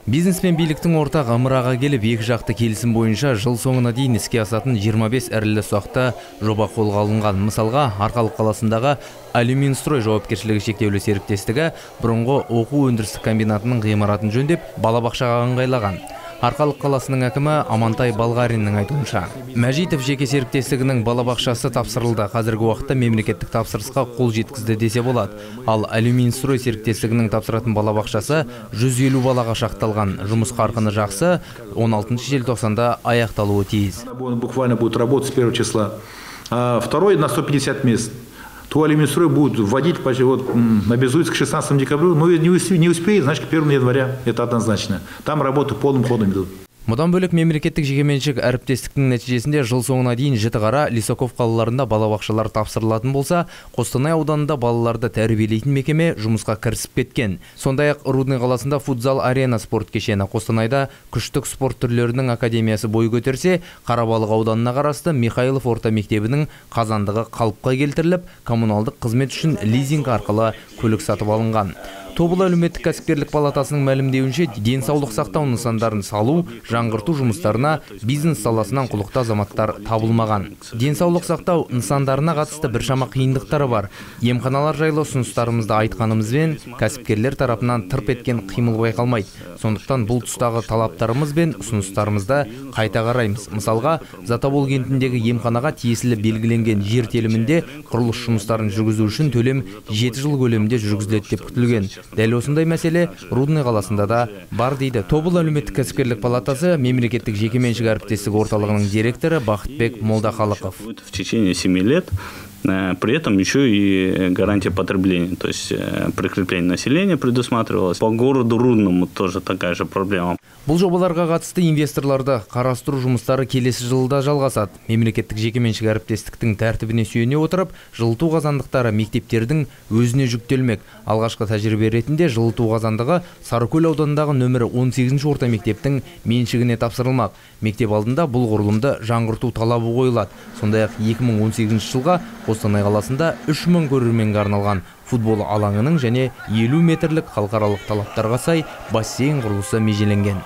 Бизнес пен биліктің ортақ ымыраға келіп, екі жақты келісім бойынша жыл соңына дейін іске асатын 25 ірілі ұсақты жоба қолға алынған. Мысалға, Арқалық қаласындағы Алюминстрой жауапкершілігі шектеулі серіктестігі бұрынғы оқу өндірістік комбинатының ғимаратын жөндеп, балабақшаға ыңғайлаған. Арқалық қаласының әкімі Амантай Балғариннің айтуынша, Мәжитов жеке серіктестігінің балабақшасы тапсырылды. Қазіргі уақытта мемлекеттік тапсырысқа қол жеткізді десе болады. Ал Алюминстрой серіктестігінің тапсыратын балабақшасы 150 балаға шақталған. Жұмыс қарқыны жақсы, 16 желтоқсанда аяқталуы тиіс. Он буквально будет работать с 1 числа. А второй на 150 мест. То Алюминстрой будет вводить, вот, обязуется к 16 декабрю, но не успеет, значит, к 1 января, это однозначно. Там работы полным ходом идут. Бұдан бөлек мемлекеттік жекеменшік әріптестіктің нәтижесінде жыл соңына дейін Жітіқара, Лисаков қалаларында балабақшалар тапсырылатын болса, Қостанай ауданында балаларды тәрбиелейтін мекеме жұмысқа кірісіп кеткен. Сондай-ақ Рудный қаласында футзал арена спорт кешені, Қостанайда күштік спорт түрлерінің академиясы бой көтерсе, Қарабалық ауданына қарасты Михайлов орта мектебінің қазандығы қалыпқа келтіріліп, коммуналдық қызмет үшін лизинг арқылы көлік сатып алынған. Тобыл әлеуметтік кәсіпкерлік палатасының мәлімдеуінше, денсаулық сақтау нысандарын салу, жаңғырту жұмыстарына бизнес саласынан құлықты азаматтар табылмаған. Денсаулық сақтау нысандарына қатысты біршама қиындықтары бар. Емханалар жайлы ұсыныстарымызды айтқанымызбен, кәсіпкерлер тарапынан тырп еткен қимыл байқалмайды. Сондықтан бұл тұстағы талаптарымыз бен ұсыныстарымызды қайта қараймыз. Мысалға, Затобол кентіндегі емханаға тиесілі белгіленген жер телімінде құрылыс жұмыстарын жүргізу үшін төлем 7 жыл көлемінде жүргізіледі деп күтілген. Дәл осындай мәселе Рудный қаласында да бар дейді Тобыл әлеуметтік кәсіпкерлік палатасы мемлекеттік жекеменшік әріптестік орталығының директоры Бақытбек Молдахалықов. В течение 7 лет, при этом еще и гарантия потребления, то есть прикрепление населения предусматривалось. По городу Рудному тоже такая же проблема. Бұл жобаларға қатысты инвесторларды қарастыру жұмыстары келесі жылда жалғасады. Мемлекеттік жекеменшік әріптестіктің тәртібіне сүйене отырып, жылыту қазандықтары мектептердің өзіне жүктелмек. Алғашқы тәжірибе ретінде жылыту қазандығы Сарыкөл ауданындағы нөмірі 18 орта мектептің меншігіне тапсырылмақ. Мектеп алдында бұл құрылымды жаңғырту талабы қойылады. Сондай-ақ 2018 жылға Қостанай қаласында 3000 көрерменге арналған футбол алаңының және 50 метрлік халықаралық талаптарға сай бассейн құрылысы межеленген.